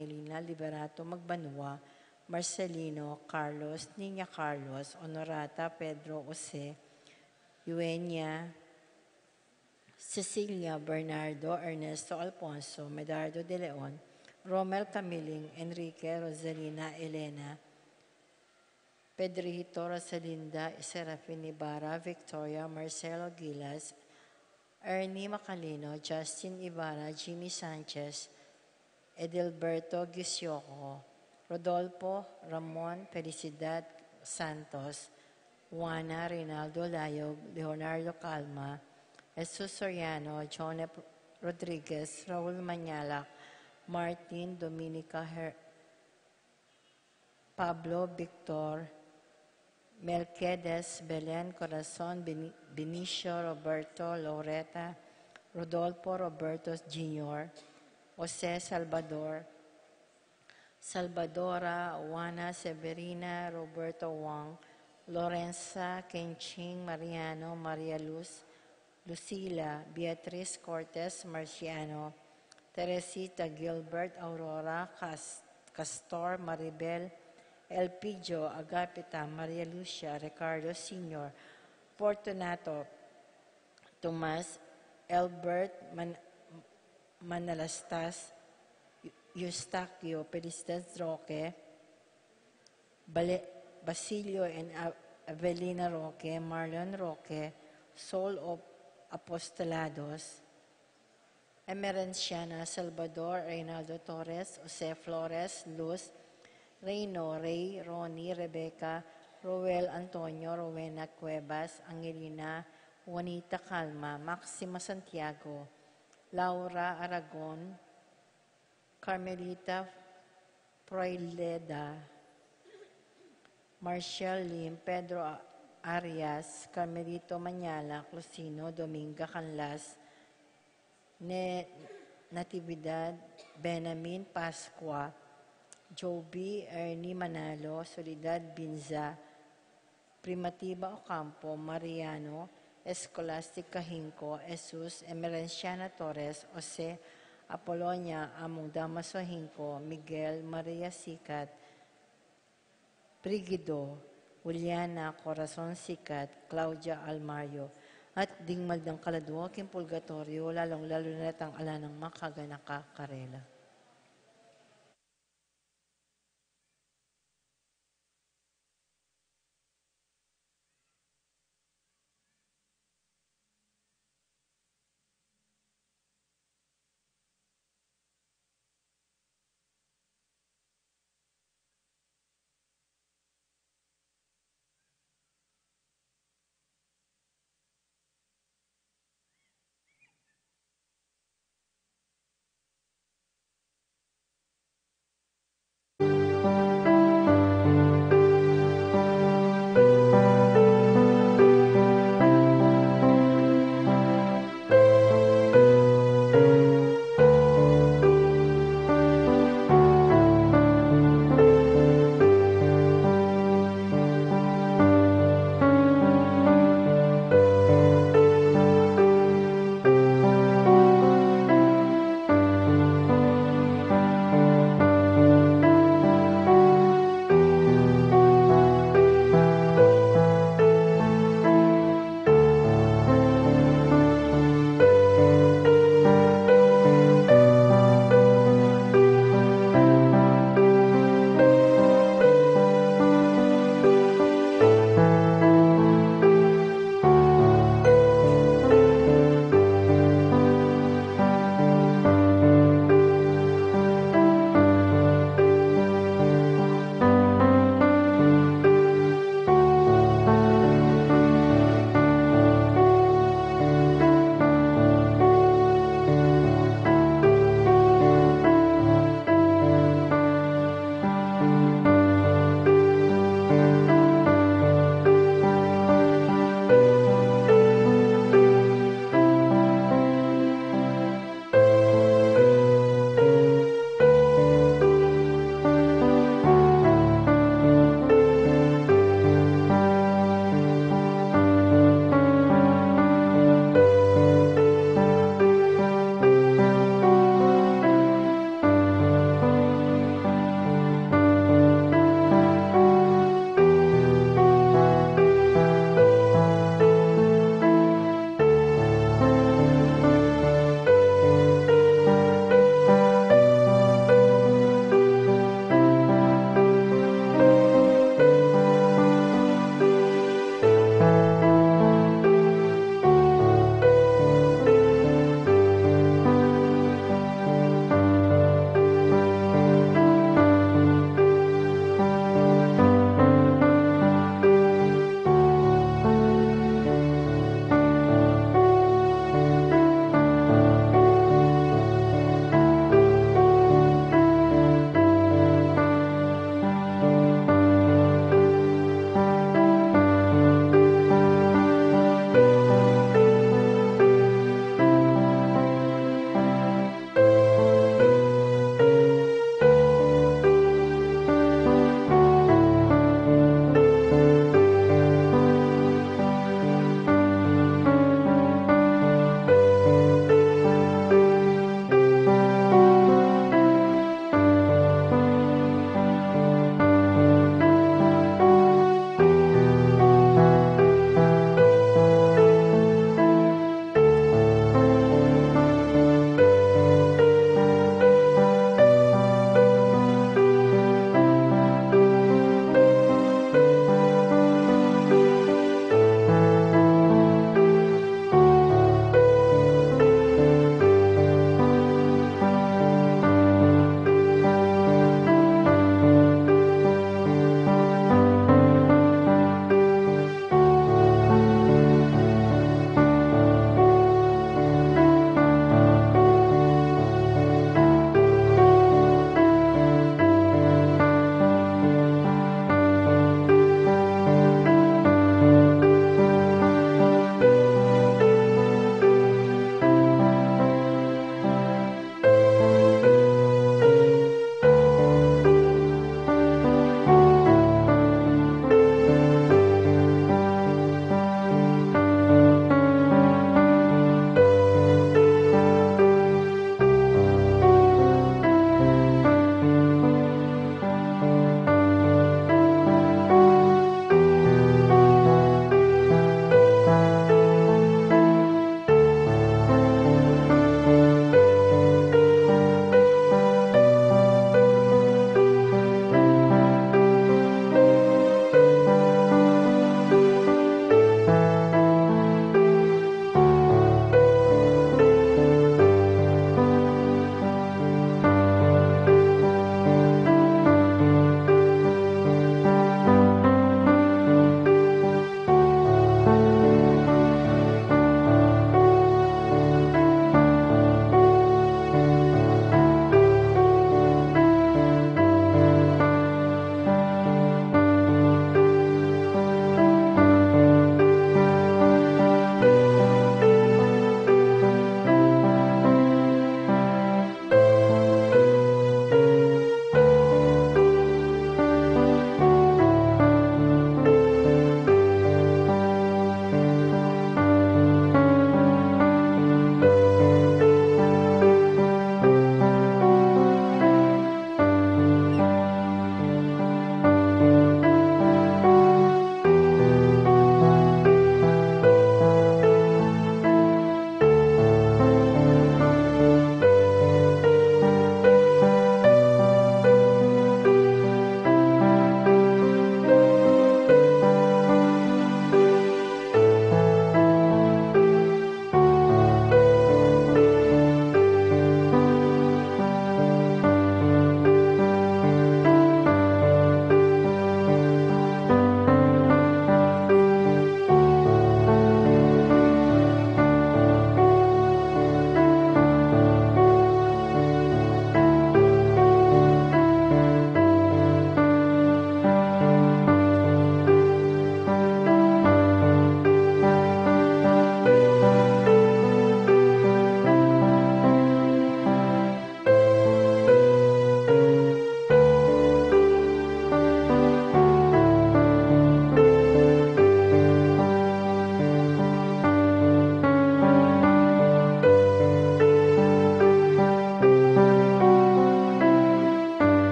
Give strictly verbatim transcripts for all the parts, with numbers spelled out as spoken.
Angelina Liberato Magbanua, Marcelino Carlos, Niña Carlos, Honorata Pedro Jose, Eugenia, Cecilia Bernardo, Ernesto Alfonso, Medardo de Leon, Romel Camiling, Enrique Rosalina Elena, Pedrito Rosalinda, Serafin Ibarra, Victoria, Marcelo Gilas, Ernie Macalino, Justin Ibarra, Jimmy Sanchez, Edilberto Gisioco, Rodolfo Ramon, Felicidad Santos, Juana Reynaldo Layog, Leonardo Calma, Jesus Soriano, John F. Rodriguez, Raul Mañalac, Martin Dominica Her-, Pablo Victor, Melquiades Belen Corazon, Beni-, Benicio Roberto Loreta, Rodolfo Roberto Junior, Jose Salvador, Salvadora Juana Severina Roberto Wong, Lorenza Kenching Mariano, Maria Luz, Lucila, Beatriz Cortez Marciano, Teresita Gilbert, Aurora Cas-, Castor, Maribel Elpidio, Agapita, Maria Lucia, Ricardo Senior, Fortunato, Tomas, Elbert, Man-, Manalastas, Eustaquio, Felicidad Roque, Bale-, Basilio and A-, Avelina Roque, Marlon Roque, Soul of Apostolados, Emerenciana Salvador, Reynaldo Torres, Jose Flores, Luz, Reyno, Rey, Ronnie, Rebecca, Roel Antonio, Rowena Cuevas, Angelina, Juanita Calma, Maxima Santiago, Laura Aragon, Carmelita Proileda, Marshall Lim, Pedro A-, Arias, Carmelito Mañala, Clusino, Dominga Canlas, Ne-, Natividad, Benamin Pascua, Joby, Ernie Manalo, Soledad Binza, Primitiva Ocampo, Mariano, Escolastica Hinco, Jesus, Emerenciana Torres, Jose, Apolonia, Among Damaso Hinco, Miguel, Maria Sikat, Brigido, Juliana, Corazon Sikat, Claudia Almario, at ding maldang kaladua king purgatorio, lalung-lalu na retang ala nang makaganaka karela.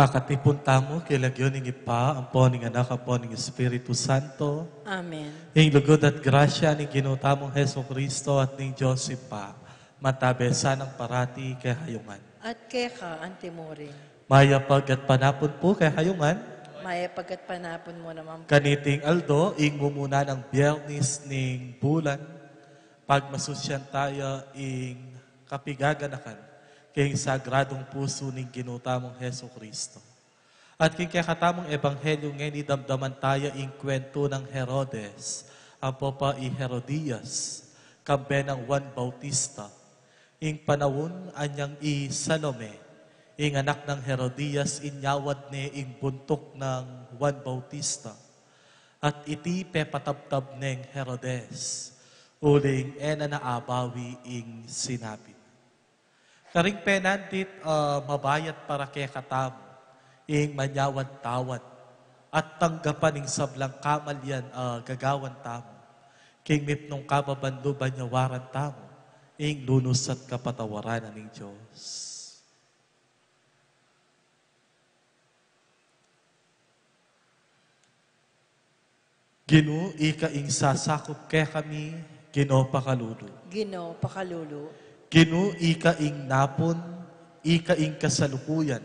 Pakatipun tamu king lagyu ning Ibpa, ampo ning Anak, ampo ning Espiritu Santo. Amen. Ing lugud at grasya ning Ginu tamung Jesucristo at ning Dios Ibpa, mantabe sanang parati kekayu ngan. At keka antimurin. Mayap a panapun pu kekayu ngan. Mayap a panapun mu naman pu. Kaniting aldo, ing mumuna nang Biyernes ning bulan, pagmasusyan taya ing kapigaganakan king Sagradung Pusu ning Ginu tamung Jesucristo. At king kekatamung ebanghelyu ngeni, damdaman taya ing kwentu nang Herodes, ampo pa i Herodias, kambe nang Juan Bautista. Ing panaun anyang i Salome, ing anak nang Herodias, inyawad ne ing buntuk nang Juan Bautista. At iti pepatabtab neng Herodes, uling e na abawi ing sinabi na. Karing penandit, ah, mabayat para kekatamu ing manyawad-tawad at tanggapan ing sablang kamalian a gagawan tamu, king mipnung kababan lub a nyawaran tamu ing lunus at kapatawaran na ning Dios. Ginu, ika ing sasakup kekami, Ginu pakalulu. Ginu pakalulu. Ginu, ika ing napun, ika ing kasalukuyan,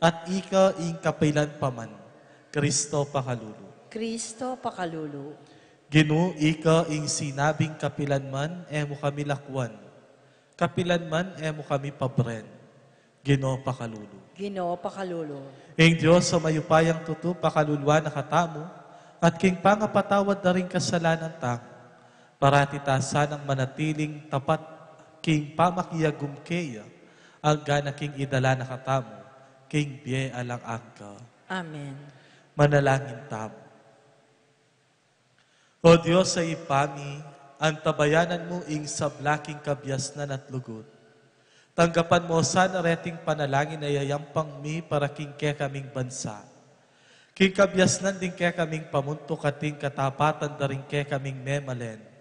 at ika ing kapilan pa man, Kristo pakalulu. Kristo pakalulu. Ginu, ika ing sinabing kapilan man e mu kami lakwan, kapilan man e mu kami pabren, Ginu pakalulu. Ginu pakalulu. Ing Dios a mayupayang tutu pakaluluan na katamu, at king pangapatawad da ring kasalanan tamu, parati ta sanang manatiling tapat king pamakiagum keya, angga na king idala na katamu king bie alang angga. Amen. Manalangin tamu. O Dios a Ibpa mi, antabayanan mu ing sabla king kabiasnan at lugud. Tanggapan mu sana reting panalangin a yayampang mi para king kekaming bansa. King kabiasnan ding kekaming pamuntuk at king katapatan da ring kekaming memalen,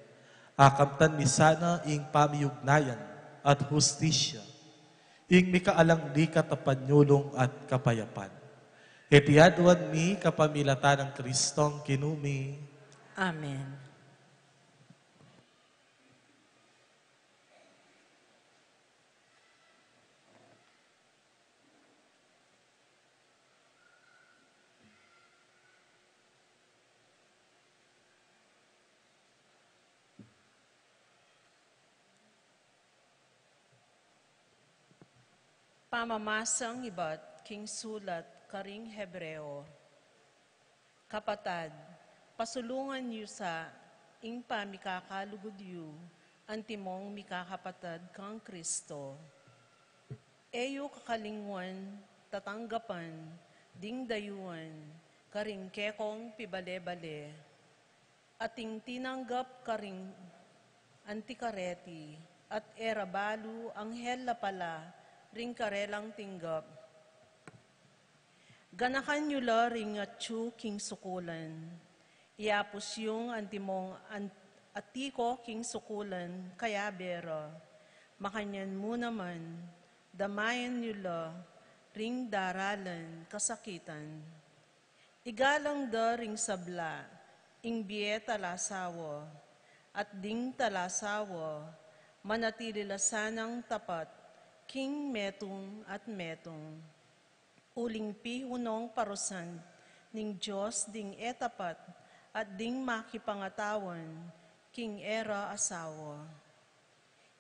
akamtan mi sana ing pamiugnayan at hustisya, ing mikaalang likat a panyulung at kapayapan. Iti aduan mi kapamilatan nang Kristong Ginu mi. Amen. Pamamasang ibat king sulat karing Hebreo. Kapatad, pasulungan yu sa ing pamikakalugud yu antimong mikakapatad kang Kristo. E yu kakalingwan tatanggapan ding dayuan karing kekong pibale-bale. Ating tinanggap karing anti kareti, at e ra balu anghel la pala ring karelang tinggap. Ganakan yu la ring atyu king sukulan. Iapus yung antimong an-, atiko king sukulan, kayabe ra. Makanyan mu naman, damayan yu la ring daralan kasakitan. Igalang da ring sabla, ing bie talasawa, at ding talasawa, manatili la sanang tapat king metung at metung. Uling pihunong parusan ning Dios ding e tapat at ding makipangatawan king e ra asawa.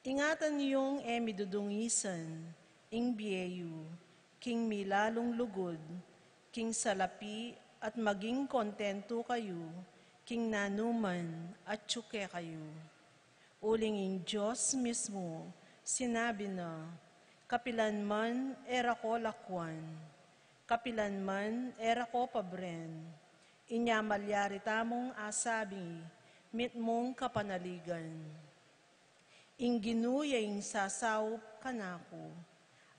Ingatan yung e mi dudungisan ing bie yu king milalung lugud king salapi, at maging kontentu kayu king nanuman atyu kekayu. Uling ing Dios mismu sinabi na, kapilan man e ra ko lakwan, kapilan man e ra ko pabren. Inya malyari tamung asabi mitmung kapanaligan. Ing Ginu ya ing sasaup kanaku,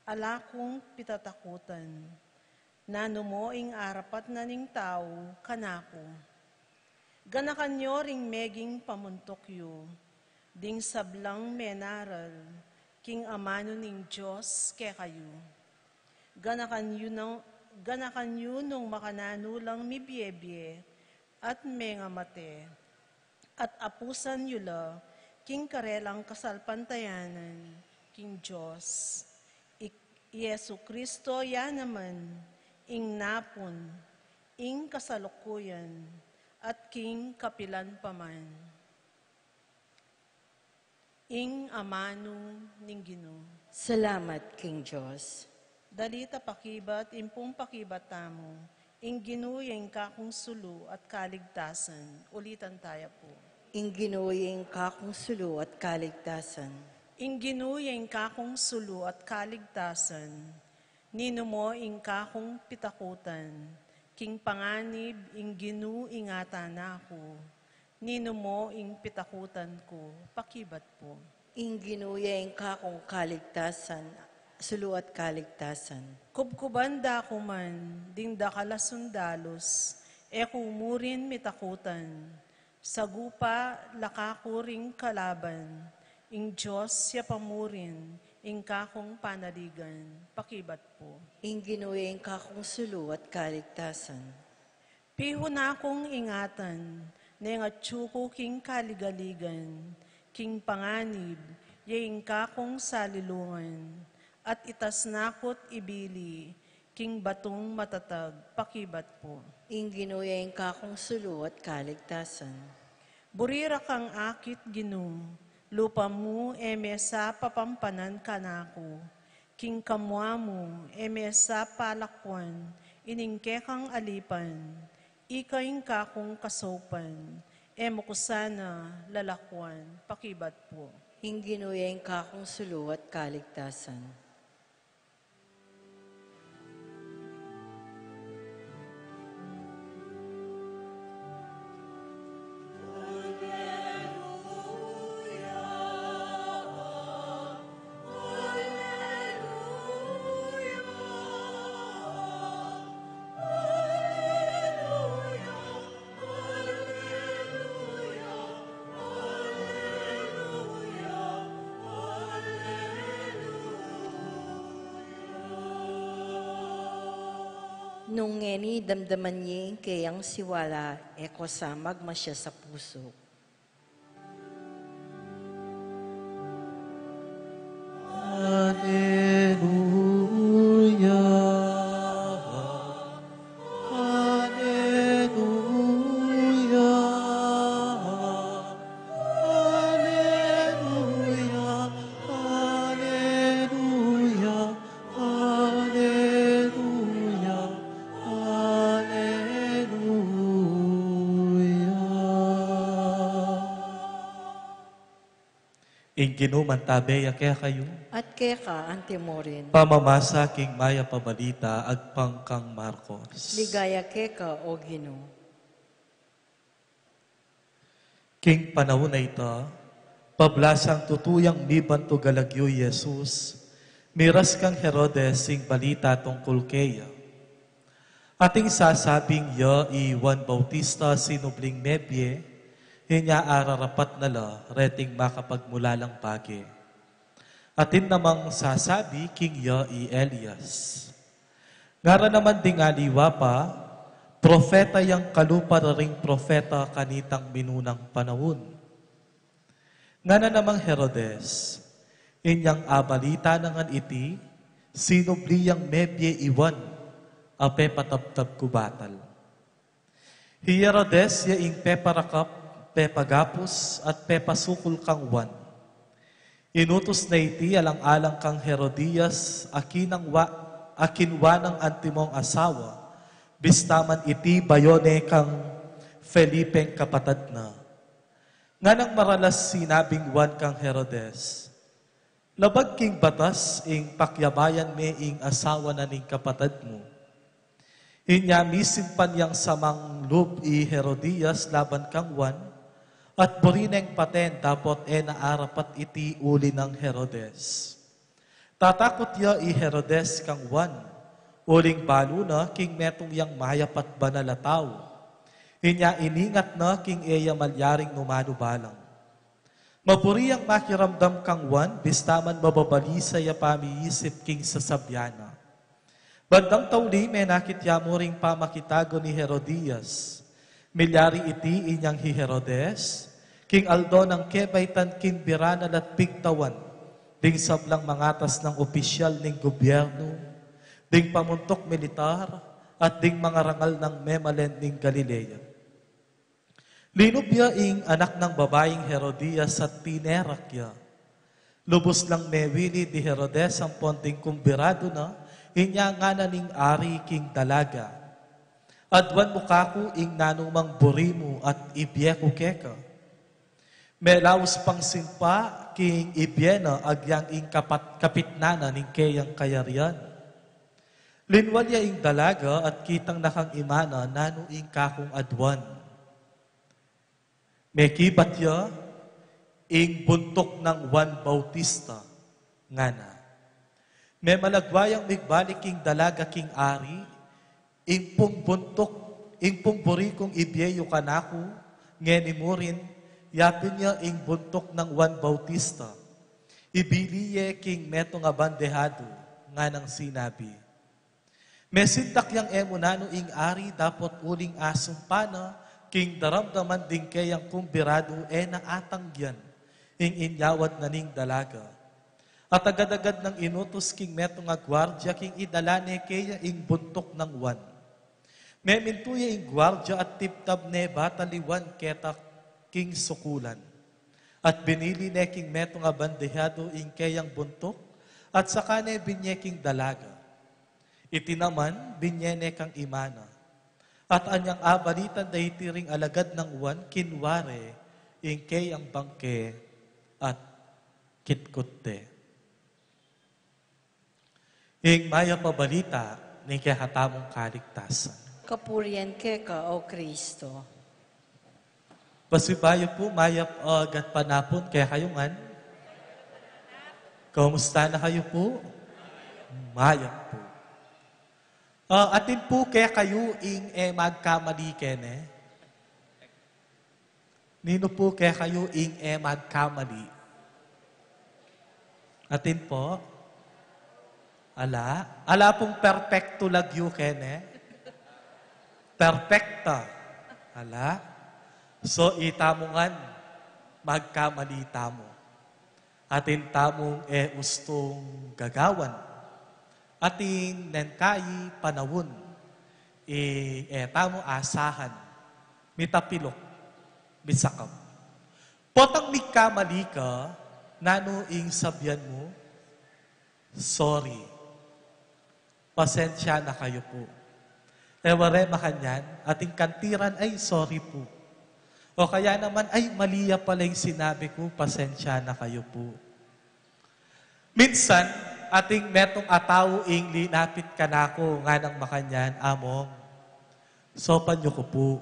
ala kung pitatakutan. Nanu mo ing arapat na ning tau kanaku? Ganakan yo ring meging pamuntuk yu ding sablang menaral king amanu ning Dios kekayu. Ganakan yu na, Ganakan yu nung makananu lang mibie-bie at mengamate, at apusan yu la king karelang kasalpantayanan king Dios. I Jesu Cristo ya naman ing napun, ing kasalukuyan, at king kapilan pa man. Ing amanu ning Ginu. Salamat king Dios. Dali ta pakibat ing pung pakibat tamu. Ing Ginu ya ing kakung sulu at kaligtasan. Ulitan taya pu. Ing Ginu ya ing kakung sulu at kaligtasan. Ing Ginu ya ing kakung sulu at kaligtasan. Ninu mo ing kakung pitakutan, king panganib ing Ginu ingatan na ku. Ninu mo ing pitakutan ku, pakibat pu. Ing Ginu ya ing kakung kaligtasan, sulu at kaligtasan. Kubkuban da ku man ding dakal a sundalus, e ku mu rin mitakutan. Sagupa la kaku ring kalaban, ing Dios ya pa mu rin ing kakung panaligan, pakibat pu. Ing Ginu ya ing kakung sulu at kaligtasan. Pihu na kung ingatan, neng atyu ku king kaligaligan, king panganib, ya ing kakung salilungan, at itas na ku't ibili, king batung matatag, pakibat pu. Ing Ginu ya ing kakung sulu at kaligtasan. Buri ra kang akit, Ginu, lupa mu e me sa papampanan kanaku, king kamua mu e me sa palakuan ining kekang alipan, ika ing kakung kasaupan, e mu ku sana lalakuan, pakibat pu. Ing Ginu ya ing kakung sulu at kaligtasan. Nung ngeni damdaman ye ing keyang siwala, e ko sa magmasya sa pusu. Aleluya. Aleluya, aleluya, aleluya, aleluya. Ing Ginu mantabe ya kekayu. At keka anti mu rin. Pamamasa king mayap a balita agpang kang Marcos. Ligaya keka, O Ginu. King panaun a ita, pablasang tutu yang mibantug a lagyu i Jesus, miras kang Herodes ing balita tungkul keya. Ating sasabing ya i Juan Bautista sinubling mebie, inya ararapat na la reting makapagmulalang bage. Atin namang sasabi king ya i Elias. Ngara naman ding aliwa pa, propeta yang kalupa da ring propeta kanitang minunang panaun. Ngana namang Herodes, inyang abalita na ngan iti, sinubli yang mebie i Juan a pepatabtab ku batal. Hi Herodes ya ing peparakap, pepagapus, at pepasukul kang Juan. Inutus na iti alang-alang kang Herodias a kinangwa, a kinwa nang antimong asawa, bista man iti bayu ne kang Felipeng kapatad na. Nganang maralas sinabing Juan kang Herodes, "Labag king batas ing pakiabayan me ing asawa na ning kapatad mu." Inya misimpan yang samang lub i Herodias laban kang Juan, at buri neng paten dapot e na arapat iti uli nang Herodes. Tatakut ya i Herodes kang Juan, uling balu na king metung yang mayap at banal a tau. Inya iningat na king e ya malyaring numanu balang. Maburi yang makiramdam kang Juan, bista man mababalisa ya pamiisip king sasabian na. Bandang tauli, menakit ya mu ring pamakitago ni Herodias. Milyari iti inyang hi Herodes, king aldo nang kebaitan king biranal at pigtawan, ding sablang mangatas nang opisyal ning gobyernu, ding pamuntuk militar, at ding mangarangal nang memalen ning Galilea. Linub ya ing anak nang babaing Herodias at tinerak ya. Lubus lang mewili di Herodes ampon ding kumbiradu na, inya ngana ning ari king dalaga, "Aduan mu kaku ing nanumang buri mu at ibie ku keka." Melaus pang simpa king ibie na agyang ing kapat-, kapitnan na ning keyang kayarian. Linwal ya ing dalaga at kitang na kang imana nanu ing kakung aduan. Mekibat ya ing buntuk nang Juan Bautista, ngana. Memalagwa yang migbalik ing dalaga king ari, "Ing pung buntuk, ing pung buri kung ibie yu kanaku, ngeni mu rin, yapin ya ing buntuk nang Juan Bautista. Ibili ye king metung a bandehadu," nganang sinabi. Mesindak yang e mu nanu ing ari dapot uling asumpa na king daramdaman ding keyang kumbiradu e na atanggian ing inyawad na ning dalaga. At agad-agad nang inutus king metung a guardia king idala ne keya ing buntuk nang Juan. Memintu ya ing guardia at tibtab ne bataliwan keta king sukulan. At binili ne king metung a bandehadu ing keyang buntuk, at saka ne binye king dalaga. Iti naman, binye ne kang imana. At anyang abalitan da iti ring alagad nang Juan, kinwa re ing keyang bangke at kitkut de. Ing mayap a balita ning kekatamung kaligtasan. Kapurian keka, O Kristo. Pasibayu pu, mayap a gatpanapun kekayu ngan. Kumusta na kayu pu? Mayap pu. Ah, atin pu kekayu ing e magkamali kene? Ninu pu kekayu ing e magkamali? Atin pu? Ala? Ala pung perpektu lagyu kene? Perpekta. Ala? So, itamu ngan, magkamali tamu. Atin tamung e ustung gagawan. Atin neng kayi panaun, i e tamu asahan, mitapiluk, misakap. Potang migkamali ka, nanu ing sabian mu? Sorry. Pasensya na kayu pu. E ware makanyan, atin kantiran, "Ay, sorry pu." O kaya naman, "Ay, mali ya pala ing sinabi ku, pasensya na kayu pu." Minsan, atin metung a tau ing linapit kanaku, nganang makanyan, "Among, saupan yu ku pu.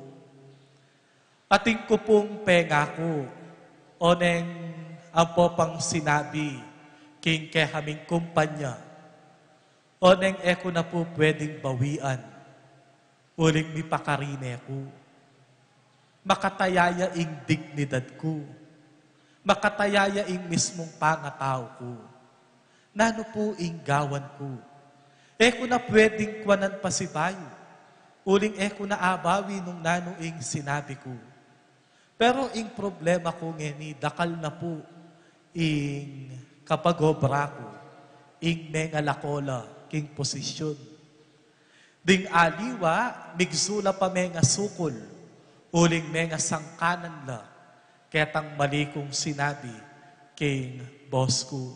Atin ku pung pengaku, oneng ampo pang sinabi king kekaming kumpanya, oneng e ku na pu pwedeng bawian, uling mipakarine ku. Makataya ya ing dignidad ku. Makataya ya ing mismung pangatau ku. Nanu pu ing gawan ku? E ku na pwedeng kuanan pasibayu, uling e ku na abawi nung nanu ing sinabi ku. Pero ing problema ku ngeni, dakal na pu ing kapagobra ku, ing mengalako la king posisyun. Ding aliwa, migsu la pa mengasukul, uling mengasangkanan la ketang mali kung sinabi king boss ku."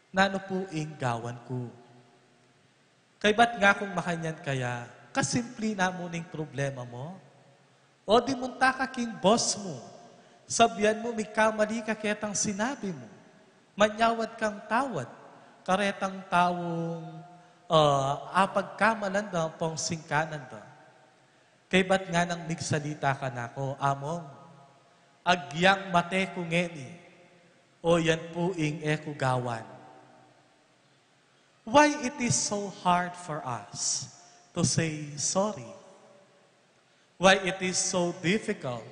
Nanu pu ing gawan ku? Kaybat ngakung makanyan kaya, kasimpli na mu ning problema mu. O di munta ka king boss mu, sabian mu migkamali ka ketang sinabi mu. Manyawad kang tawad karetang taung, ah, apagkamalan da ampong singkanan da. Kaybat nganang migsalita kanaku, "Among, agyang mate ku ngeni, o yan pu ing e ku gawan." Why it is so hard for us to say sorry? Why it is so difficult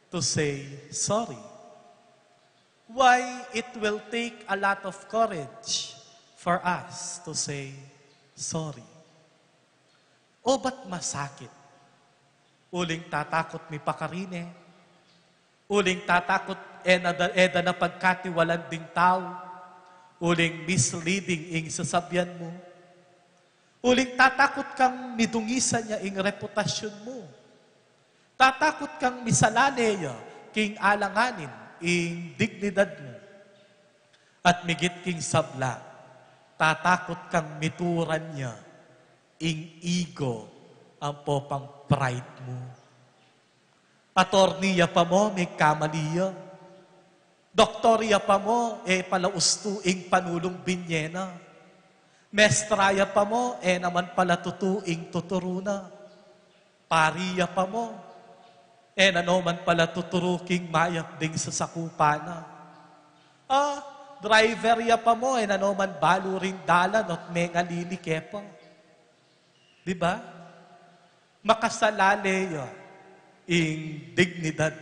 to say sorry? Why it will take a lot of courage for us to say sorry? O ba't masakit? Uling tatakut mipakarine. Uling tatakut e na da, e da na pagkatiwalan ding tau. Uling misleading ing sasabian mu. Uling tatakut kang midungisan ya ing reputasyun mu. Tatakut kang misalale ya king alanganin ing dignidad mu. At migit king sabla, tatakut kang mituran ya ing ego ampo pang pride mu. Atorni ya pa mo, migkamali ya. Doktor ya pa mo, e pala ustu ing panulung binye na. Mestra ya pa mo, e naman pala tutu ing tuturu na. Pari ya pa mo, e na noman pala tuturu king mayap ding sasakupan na. Ah, driver ya pa mo, e na noman balu ring dalan at mengalili ke pa. Di ba? Makasalale ya ing dignidad.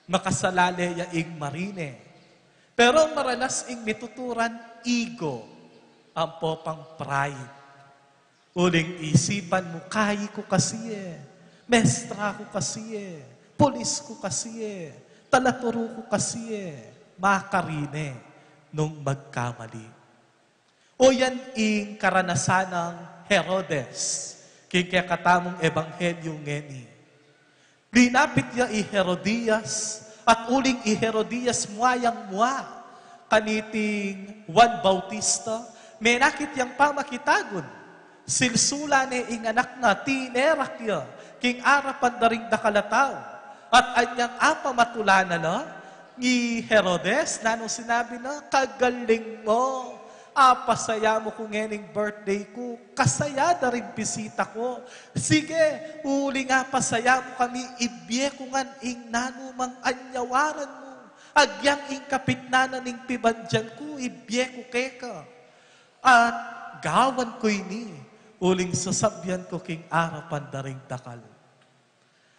Makasalale ya ing marine. Pero maralas ing mituturan ego, ampo pang pride. Uling isipan mu, kayi ku kasi e, mestra ku kasi e, pulis ku kasi e, talaturu ku kasi e, makarine nung magkamali. O yan ing karanasan nang Herodes, king kekatamung ebanghelyu ngeni. Linapit ya i Herodias, at uling i Herodias mua yang mua kaniting Juan Bautista, menakit yang pamakitagun. Silsulan ne ing anak na, tinerak ya king arapan da ring dakal a tau. At anyang apamatulan na la i Herodes, nanung sinabi na, "Kagaling mo! Apasaya mu ku ngening birthday ku, kasaya da ring bisita ku. Sige, uling apasaya mu kami, ibie ku ngan ing nanumang anyawaran mu. Agyang ing kapitnan na ning pibandian ku, ibie ku keka. At gawan ku ini, uling sasabian ku king arapan da ring dakal."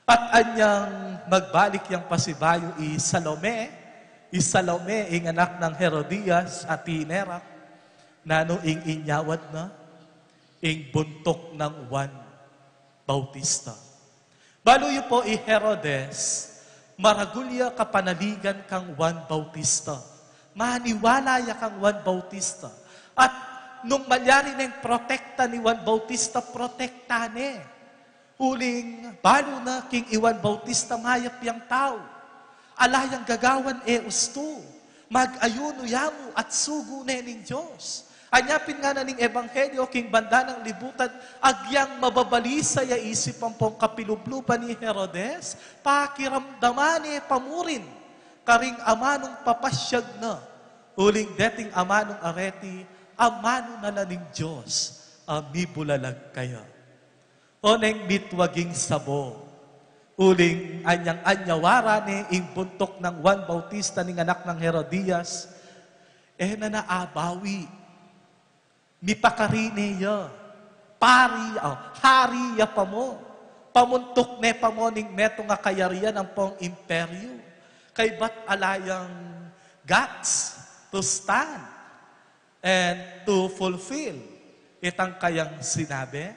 At anyang magbalik yang pasibayu i Salome, i Salome ing anak nang Herodias a tinerak, nanu ing inyawad na? Ing buntuk nang Juan Bautista. Balu yu po, i Herodes, maragul ya kapanaligan kang Juan Bautista. Maniwala ya kang Juan Bautista. At nung malyari neng protekta ni Juan Bautista, protekta ne. Uling balu na king i Juan Bautista mayap yang tau. Ala yang gagawan e ustu. Mag-ayunu ya mu at sugu ne ning Dios. Anya pin ngana ning ebanghelyo, king banda nang libutan, agyang mababalisa ya isip ampong kapilubluban i Herodes, pakiramdaman ne pa mu rin karing amanung papasyag na. Uling deting amanung areti, amanu na la ning Dios a mibulalag kaya. O neng mitwaging sabo. Uling anyang anyawaran ne ing buntuk nang Juan Bautista ning anak nang Herodias, e na na abawi. Mipakarine ya. Pari, o, hari ya pa mo. Pamuntuk ne pa mo ning metung a kayarian ampong imperyu. Kaybat ala yang guts to stand and to fulfill itang kayang sinabi.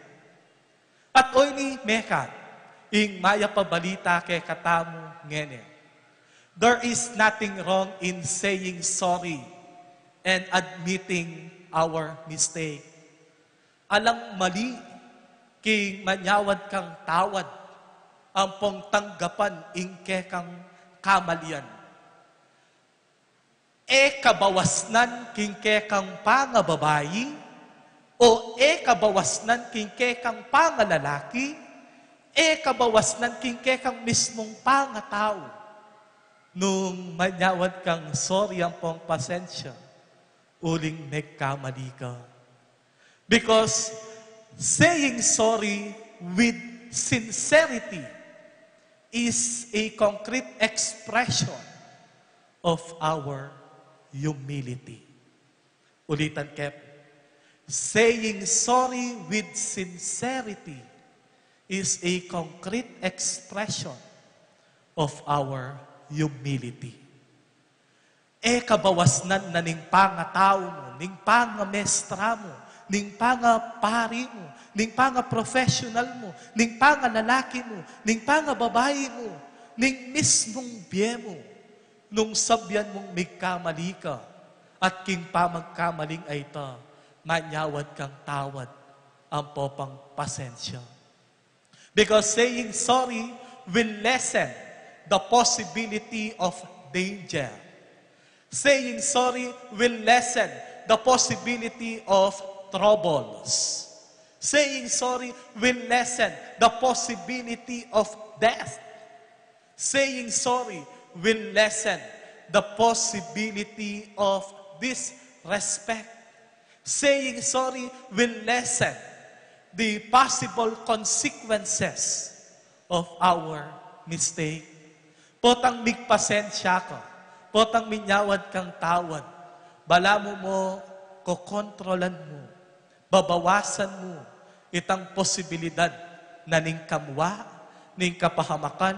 At oyni, mekat ing mayap a balita kekatamu ngeni. There is nothing wrong in saying sorry and admitting our mistake. Alang mali king manyawad kang tawad ampong tanggapan ing kekang kamalian. E kabawasnan king kekang pangababai, o e kabawasnan king kekang pangalalaki, e kabawasnan king kekang mismung pangatau. Nung manyawad kang sorry ampong pasensya, uling megkamali ka. Because saying sorry with sincerity is a concrete expression of our humility. Ulitan ke, saying sorry with sincerity is a concrete expression of our humility. E kabawasnan na ning pangatau mu, ning pangamestra mu, ning pangapari mu, ning pangaprofesional mu, ning pangalalaki mu, ning pangababai mu, ning mismung bie mu. Nung sabyan mung migkamali ka, at king pamagkamaling a ita, manyawad kang tawad, ampo pang pasensya. Because saying sorry will lessen the possibility of danger. Saying sorry will lessen the possibility of troubles. Saying sorry will lessen the possibility of death. Saying sorry will lessen the possibility of disrespect. Saying sorry will lessen the possible consequences of our mistake. Potang migpasensya ka, potang minyawad kang tawad, balamu mo kokontrolan mu, babawasan mu itang posibilidad na ning kamwa, ning kapahamakan,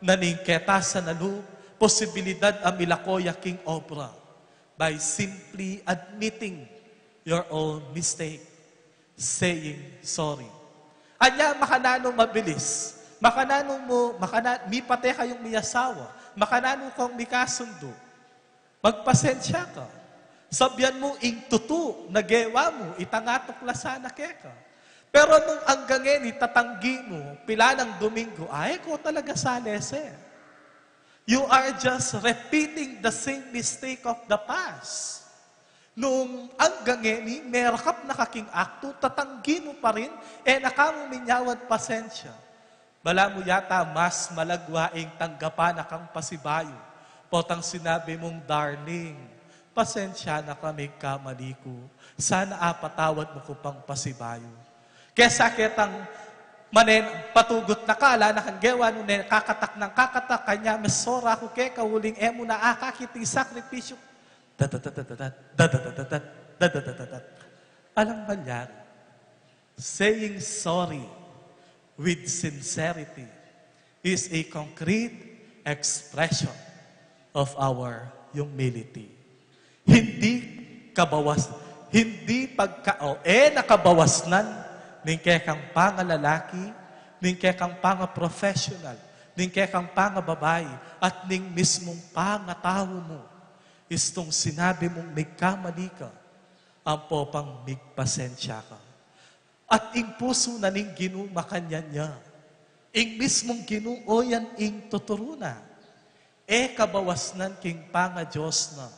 na ning ketasan a lub, posibilidad a milako ya king obra by simply admitting your own mistake, saying sorry. Anya, makananu mabilis, makananu mu, makana-, mipate kayung miyasawa, makananu kong mikasundu, magpasensya ka. Sabyan mu ing tutu na gewa mu, itang atuklasan na keka. Pero nung anggang ngeni tatanggi mu, pilanang Domingo, ay, ko talaga salese. You are just repeating the same mistake of the past. Nung anggang ngeni, merakap na ka king aktu, tatanggi mu pa rin, e na ka mu minyawad pasensya. Balamu yata mas malagwa ing tanggapan na kang pasibayu. Potang sinabi mung, "Darling, pasensya na ka, migkamali ku. Sana apatawad mu ku pang pasibayu." Kesa ketang manen, patugut na ka, ala na kang gewa, nune kakatak nang kakatak, kanya mesora ku keka uling e mu na akakit ing sakripisyu. Dadadadadad, dadadadadad, dadadadadad. Alang malyari. Saying sorry with sincerity is a concrete expression of our humility. Hindi kabawas, hindi pagka, o, e na kabawasnan ning kekang pangalalaki, ning kekang pangaprofesional, ning kekang pangababai, at ning mismung pangatau mu. Istung sinabi mung migkamali ka, ampo pang migpasensya ka. At ing pusu na ning Ginu makanyan ya. Ing mismung Ginu, o yan ing tuturu na. E kabawasnan king panga-Dios na.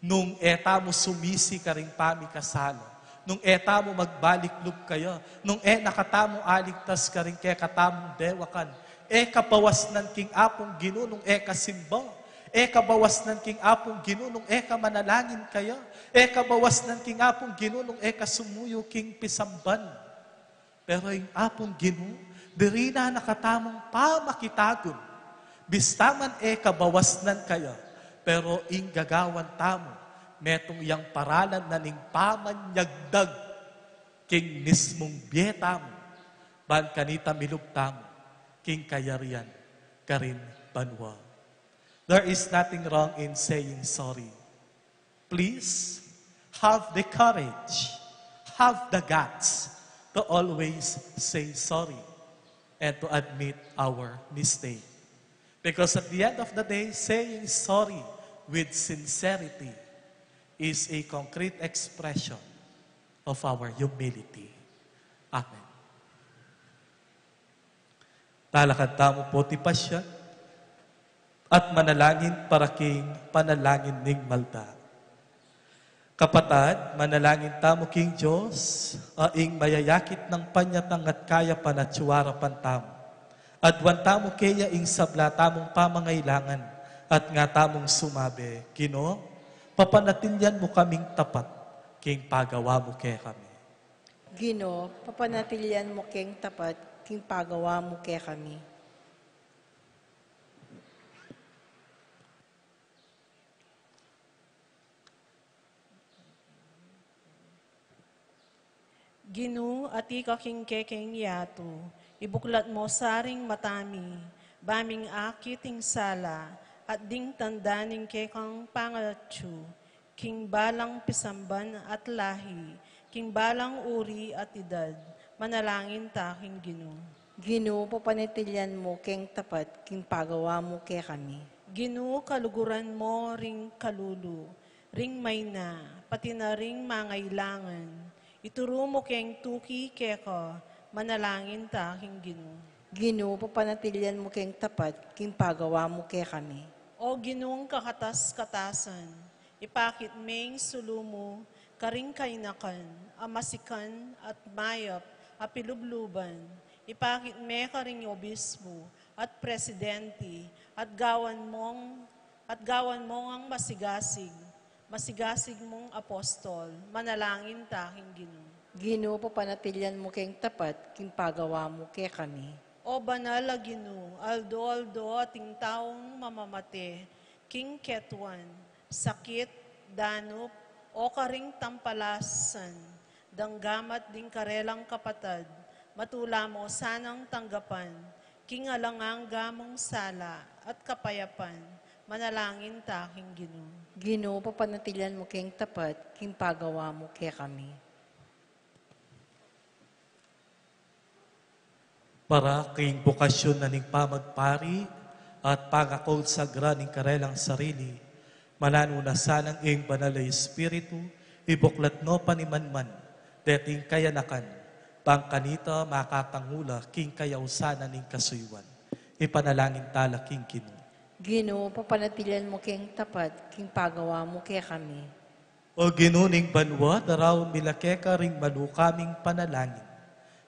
Nung e tamu sumisi karing pamikasala, nung e tamu magbalik lub kaya, nung e na katamu aligtas karing kekatamung dewakan, e kabawasnan king Apung Ginu nung e ka simba, e kabawasnan king Apung Ginu nung e ka manalangin kaya, e kabawasnan king Apung Ginu nung e ka sumuyu king pisamban. Pero ing Apung Ginu, diri na na katamung pamakitagun. Bista man e kabawasnan kaya, pero ing gagawan tamu, metung yang paralan na ning pamanyagdag king mismung bie tamu, ban kanita milub tamu king kayarian karin banua. There is nothing wrong in saying sorry. Please have the courage, have the guts to always say sorry and to admit our mistake. Because at the end of the day, saying sorry with sincerity is a concrete expression of our humility. Amen. Talakad tamu pu ti pasya at manalangin para king panalangin ning malda. Kapatad, manalangin tamu king Dios, a ing mayayakit nang panyatang at kayapan at suwarapan tamu. Aduan tamu keya ing sabla tamung pamangailangan, at nga tamung sumabi, Ginu, papanatilian mu kaming tapat king pagawa mu kekami. Ginu, papanatilian mu keng tapat king pagawa mu kekami. Ginu, atiu ka king kekeng yatu, ibuklat mu sa ring mata mi, ba ming akit ing sala, at ding tanda ning kekang pangatsu, king balang pisamban at lahi, King balang uri at idad, manalangin ta king Ginu. Ginu, papanatilian mu keng tapat king pagawa mu kekami. Ginu, kaluguran mu ring kalulu, ring maina, pati na ring mangailangan. Ituru mu keng tuki keka, manalangin ta king Ginu. Ginu, papanatilian mu keng tapat king pagawa mu kekami. O Ginung kakatas-katasan, ipakit me ing sulu mu karing kainakan a masikan at mayap a pilubluban. Ipakit me karing obispo at presidente at gawan mong, at gawan mong ang masigasig, masigasig mung apostol. Manalangin ta king Ginu. Ginu, papanatilian mu keng tapat king pagawa mu kekami. O banal a Ginu, aldo-aldo ating taung mamamate king ketuan, sakit, danup, o karing tampalasan, dang gamat ding karelang kapatad, matula mu sanang tanggapan king alang angga mung sala at kapayapan. Manalangin ta king Ginu. Ginu, papanatilian mu keng tapat king pagawa mu kekami. Para king bukasyon na ning pamagpari at pangakonsagra ning karelang sarili, mananu na sanang ing Banal a Espiritu, ibuklat no panimanman deting kayanakan, bang kanita makatangula king kayausan na ning kasuyuan. Ipanalangin tala king Ginu. Ginu, papanatilian mu keng tapat king pagawa mu kekami. O Ginu ning banua, daraun mi la keka ring malukaming panalangin.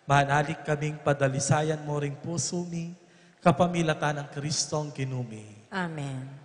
Manalik kaming padalisayan mu ring pusu mi, kapamilatan nang Kristong Ginu mi. Amen.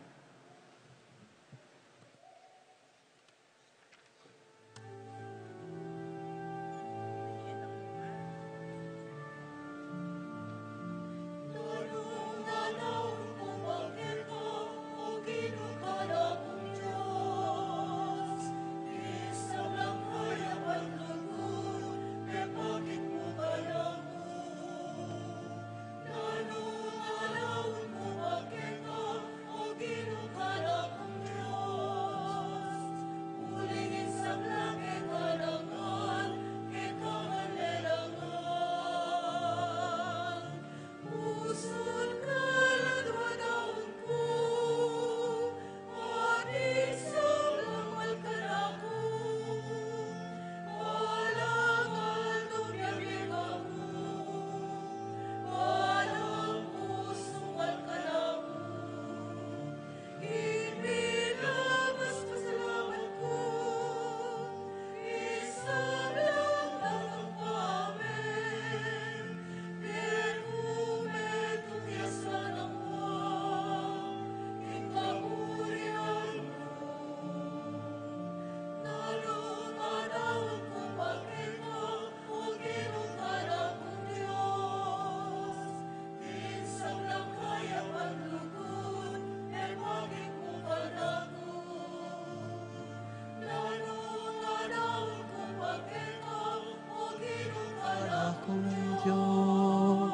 Akong Dios.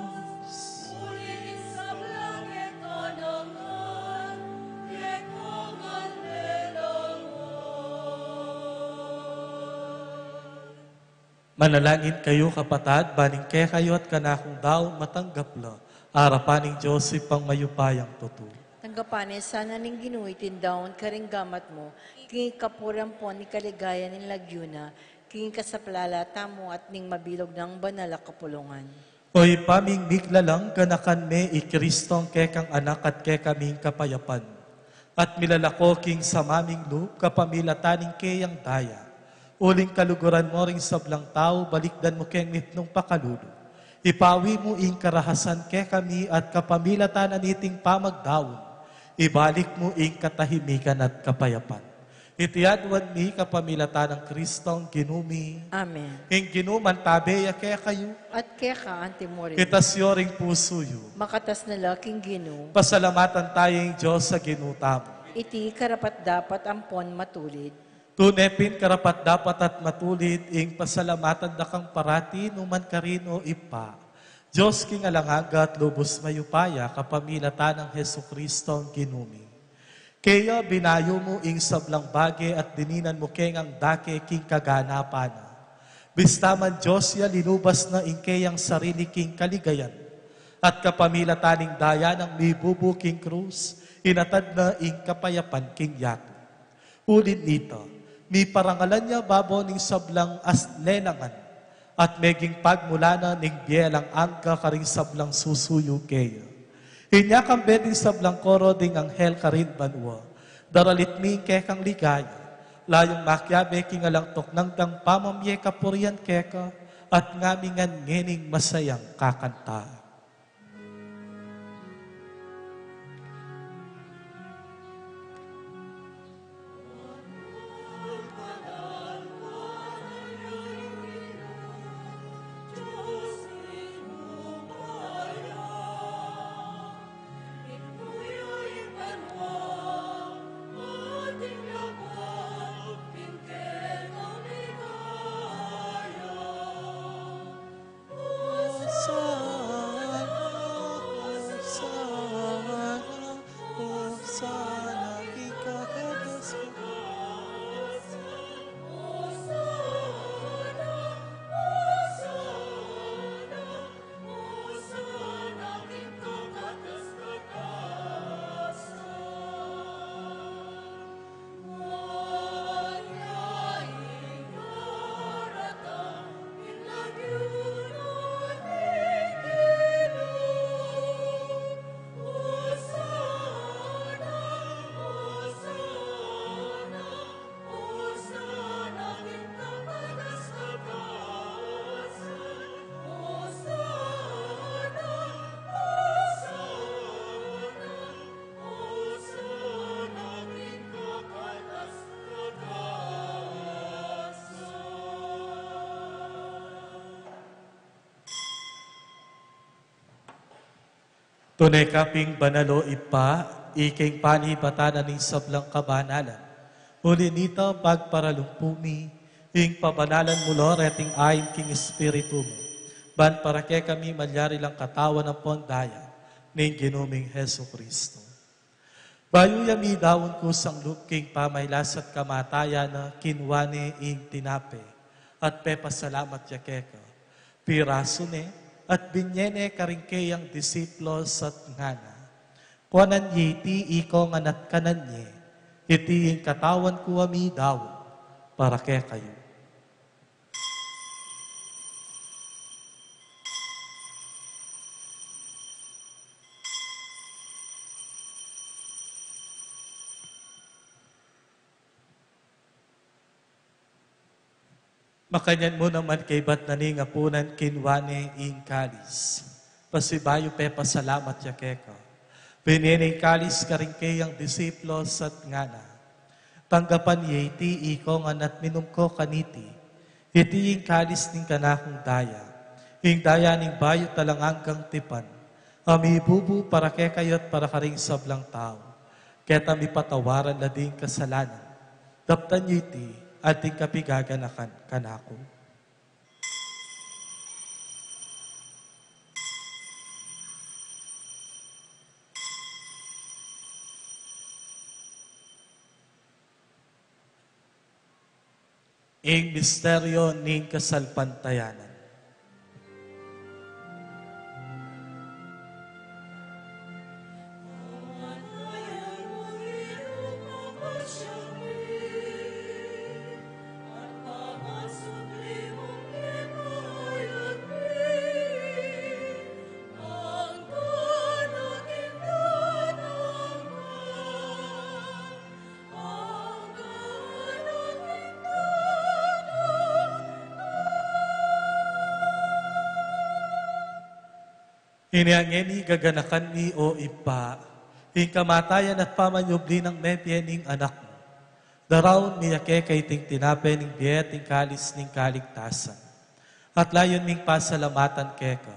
Manalangin kayu, kapatad, ban ing kekayu at kanakung daun matanggap la arapan ning Dios Ibpang mayupayang tutu. Tanggapan na sana ning Ginu iting daun karing gamat mu, king kapurian ampon king kaligayan ning lagyu na, king kasaplalan tamu at ning mabilug nang banal a kapulungan. O Ibpa ming miglalang, ganakan me i Kristong kekang Anak at kekaming kapayapan, at milalako king sama ming lub kapamilatan ning keyang daya. Uling kaluguran mu ring sablang tau, balikdan mu keng mipnung pakalulu. Ipawi mu ing karahasan kekami at kapamilatan na niting pamagdaun, ibalik mu ing katahimikan at kapayapan. Iti aduan mi kapamilatan nang Kristong Ginu mi. Amen. Ing Ginu mantabe ya kekayu. At keka anti mu rin. Itas yu ring pusu yu. Makatas na la king Ginu. Pasalamatan taya ing Dios a Ginu tamu. Iti karapat-dapat ampon matulid. Tune pin karapat-dapat at matulid ing pasalamatan da kang parati nu man karin, o Ibpa, Dios king alang angga at lubus mayupaya, kapamilatan nang Jesucristong Ginu mi. Kaya binayu mu ing sablang bage at dininan mu keng dake king kaganapan na. Bista man Dios ya, linubas na ing keyang sarili king kaligayan, at kapamilatan ning daya nang mibubu king krus, inatad na ing kapayapan king yatu. Uli nita, miparangalan ya babo ning sablang as lelangan, at meging pagmulanan ning bie alang angga karing sablang susuyu keya. Inya kambe ding sablang koro ding anghel karin banua, daralit mi ing kekang ligaya, layung makiabe king alang tuknang dang pamamie kapurian keka, at ngamingan ngening masayang kakanta. Tune ka pin banal, o Ibpa, ika ing panibatan na ning sablang kabanalan. Uli nita, pagparalumpu mi ing pabanalan mu la reting ain king Espiritu mu, ban para kekami malyari lang katawan ampon daya ning Ginu ming Jesucristo. Bayu ya midaun kusang lub king pamailas at kamatayan na, kinua ne ing tinape at pepasalamat ya keka, pirasu ne at binye ne karing keyang disipulus at ngana: Kuanan ye iti ikongan at kanan ye, iti ing katawan ku a midaun para kekayu. Makanyan mu naman kaybat na ning apunan, kinua ne ing kalis, pasibayu pepasalamat ya keka, binye ne ing kalis karing keyang disipulus at ngana: Tanggapan ye iti ikongan at minum ko kaniti, iti ing kalis ning kanakung daya, ing daya ning bayu at alang anggang tipan, a mibubu para kekayu at para karing sablang tau, keta mipatawaran la ding kasalanan. Daptan ye iti anting kapigaganakan kanaku. Ing misteryu ning kasalpantayanan. Inya ngeni gaganakan mi, o Ibpa, ing kamatayan at pamanyubli nang mebie ning Anak mu. Daraun mi ya keka iting tinape ning bie at ing kalis ning kaligtasan. At layun ming pasalamatan keka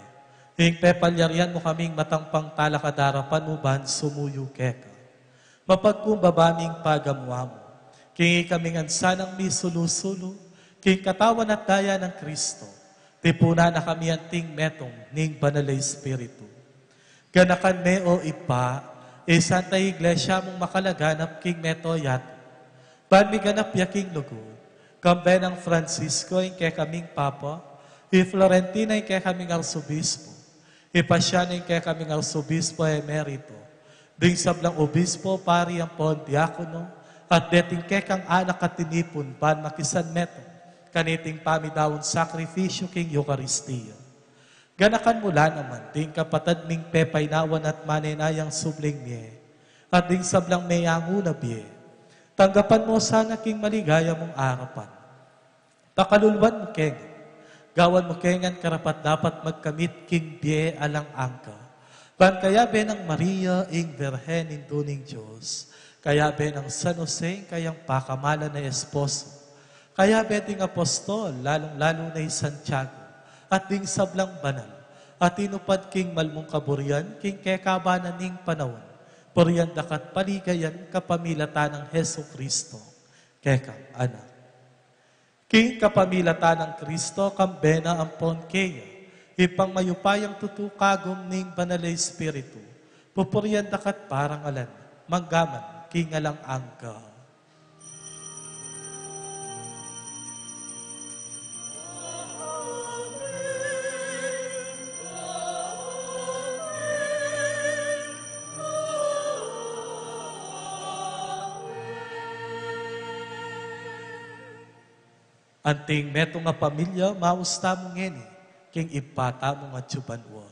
ing pepalyarian mu kaming matang pangtalakad king arapan mu ban sumuyu keka. Mapagkumbaba ming pagamuan mu king ikami ngan sanang misulu-sulu king katawan at daya nang Kristo, tipunan na kami anting metung ning Banal a Espiritu. Ganakan me, o Ibpa, ing Santa Iglesia mung makalaganap king mabilug a yatu, ban miganap ya king lugud Kambe nang Francisco, ing kekaming Papa, i Florentino, ing kekaming Arsobispo, i Pasiano, ing kekaming Arsobispo Emerito, ding sablang obispo, pari ampon diakono, at deting kekang anak a tinipun ban makisanmetung kaniting pamidaun sakrifisyu king Eukaristia. Ganakan mu la naman ding kapatad ming pepainawan at manenayang subling mie, at ding sablang meangu na bie. Tanggapan mu sana king maligaya mung arapan. Pakaluluan mu kengan, gawan mu kengan karapat-dapat magkamit king bie alang angga. Ban kayabe nang Maria, ing Birhen Indu ning Dios, kayabe nang San Jose, ing kayang pakamalan a esposo, kayabe ding apostol, lalung-lalu na i Santiago, at ding sablang banal a tinupad king malmung kaburian king kekaban na ning panaun, purian da ka at paligayan kapamilatan nang Jesucristo, kekang Anak. King kapamilatan nang Cristo, kambe na ampon keya, Ibpang mayupayang tutu, kagum ning Banal a Espiritu, pupurian da ka at parangalan, manggaman king alang angga. Anting metung a pamilya, maus tamu ngeni king Ibpa tamu a atsu banua.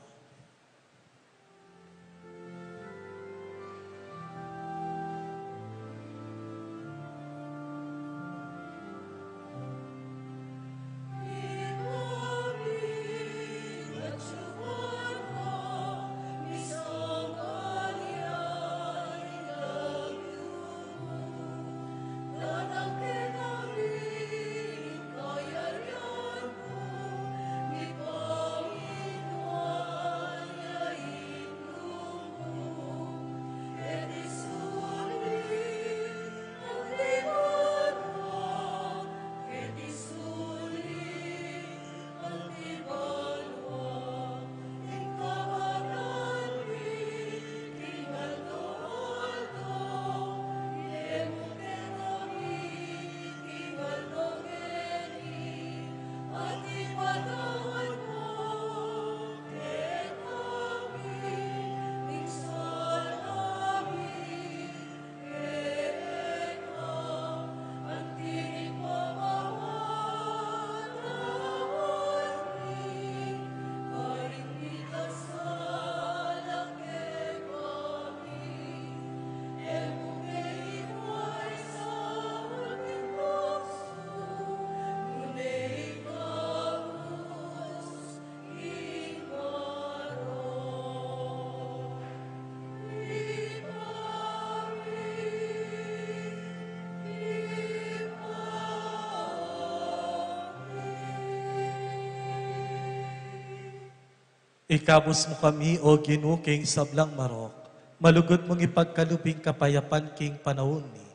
Ikabus mu kami, O Ginu, king sablang marok, malugud mung ipagkalub ing kapayapan king panaun mi.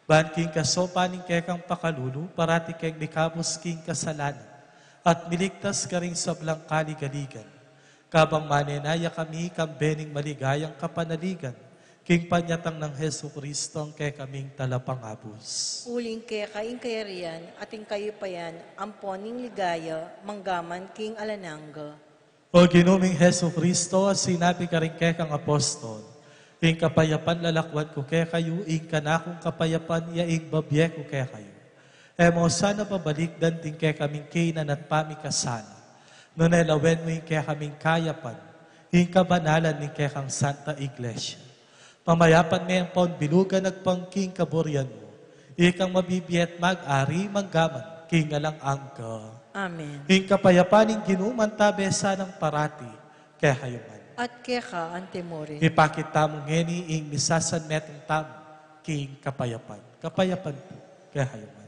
Ban king kasaupan ning kekang pakalulu, parati keng mikabus king kasalanan, at miligtas karing sablang kaligaligan. Kabang manenaya kami, kambe ning maligayang kapanaligan, king panyatang nang Jesucristo, ing kekaming Talapangabus. Uling keka ing kayarian, at ing kayupayan, ampon ing ligaya, manggaman king alang angga. O Ginu ming Jesucristo, a sinabi karing kekang apostol, ing kapayapan lalakwan ku kekayu, ing kanakung kapayapan ya ing babie ku kekayu. E mu sana babalikdan ding kekaming kainan at pamikasala, nune lawen mu ing kekaming kayapan, ing kabanalan ning kekang Santa Iglesia. Pamayapan me ampon bilugan agpang king kaburian mu, ikang mabibie at mag-ari manggaman king alang angga. Amen. Ing kapayapan ning Ginu mantabe sanang parati kekayu ngan. At keka antimurin. Ipakit tamu ngeni ing misasanmetung tamu king kapayapan. Kapayapan pu kekayu ngan.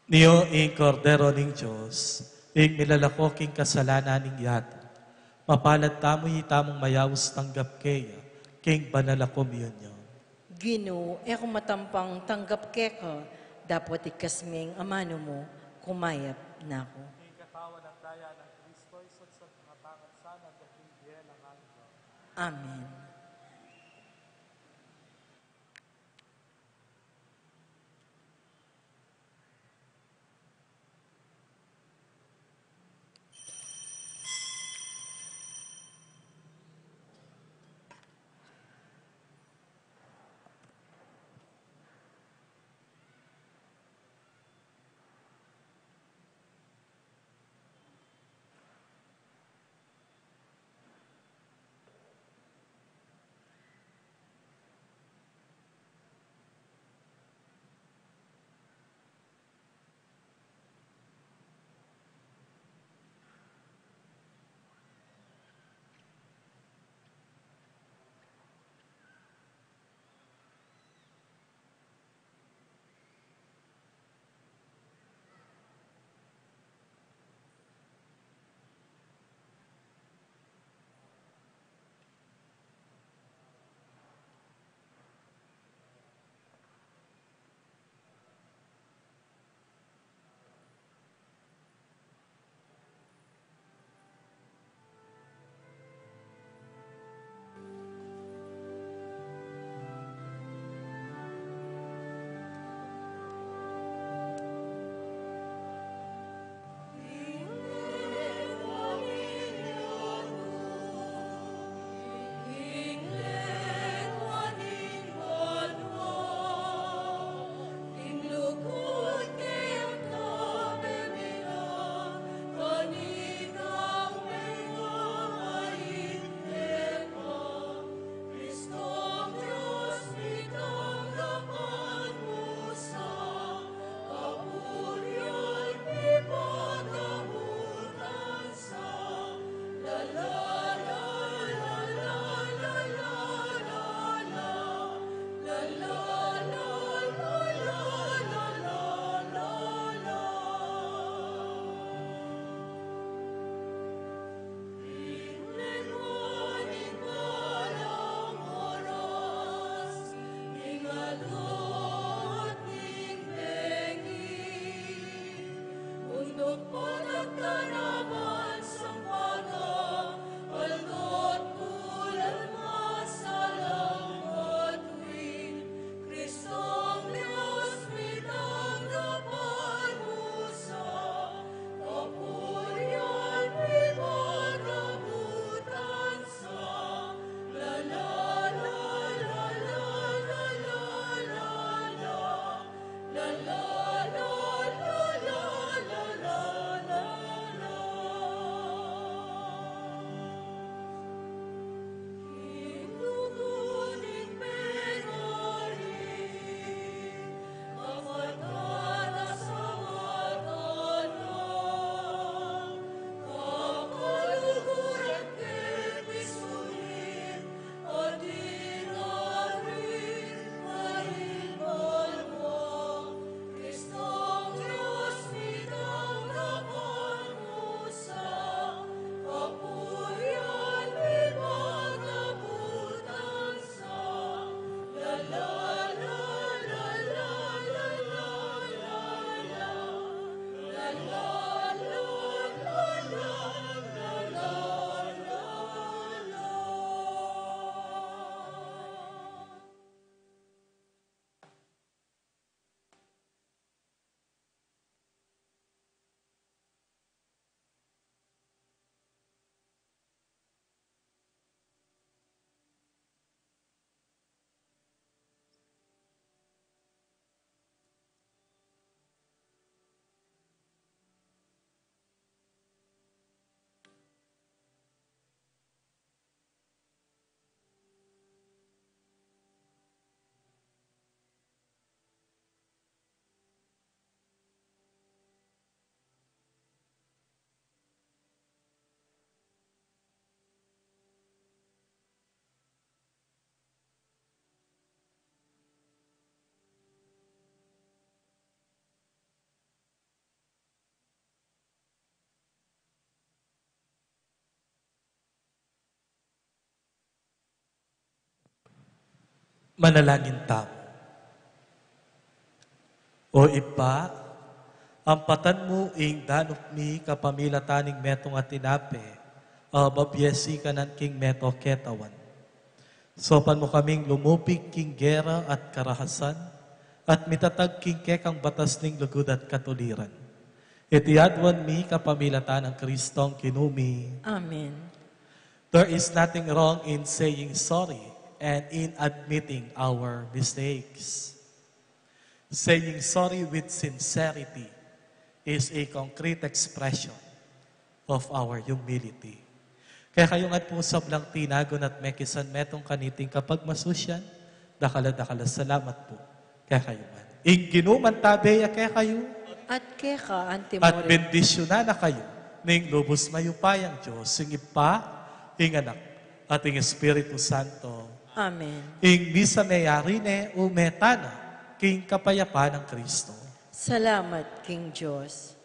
Nio ing Kordero ning Dios, ing milalako king kasalanan ning yatu. Mapalad tamu itamung mayaus tanggap keya, king banal a komunyon. Ginu, e ku matampang tanggap keka, dapot ikasming amanu mu, kumayap na ku. Ing katawan at daya nang Kristo, isudsud mu at sana king bie alang angga. Amen. Manalangin tamu. O Ibpa, ampatan mu ing danup mi kapamilatan ning metung a tinape, a babie sikanan king meto ketawan. Saupan mu kaming lumupig king gera at karahasan, at mitatag king kekang batas ning lugud at katuliran. Iti aduan mi kapamilatan nang Kristong Ginu mi. Amen. There is nothing wrong in saying sorry and in admitting our mistakes. Saying sorry with sincerity is a concrete expression of our humility. Kekayu ngan pu sablang tinagun at mekisan metung kaniting kapagmasusian, dakal a dakal a salamat pu kekayu ngan. Ing Ginu mantabe ya kekayu. At keka antimurin. At bendisyunan na kayu ning lubus mayupayang Dios, ing Ibpa, ing Anak, at ing Espiritu Santo. Amen. Ing misa meyari ne, ume tana king kapayapan nang Kristo. Salamat king Dios.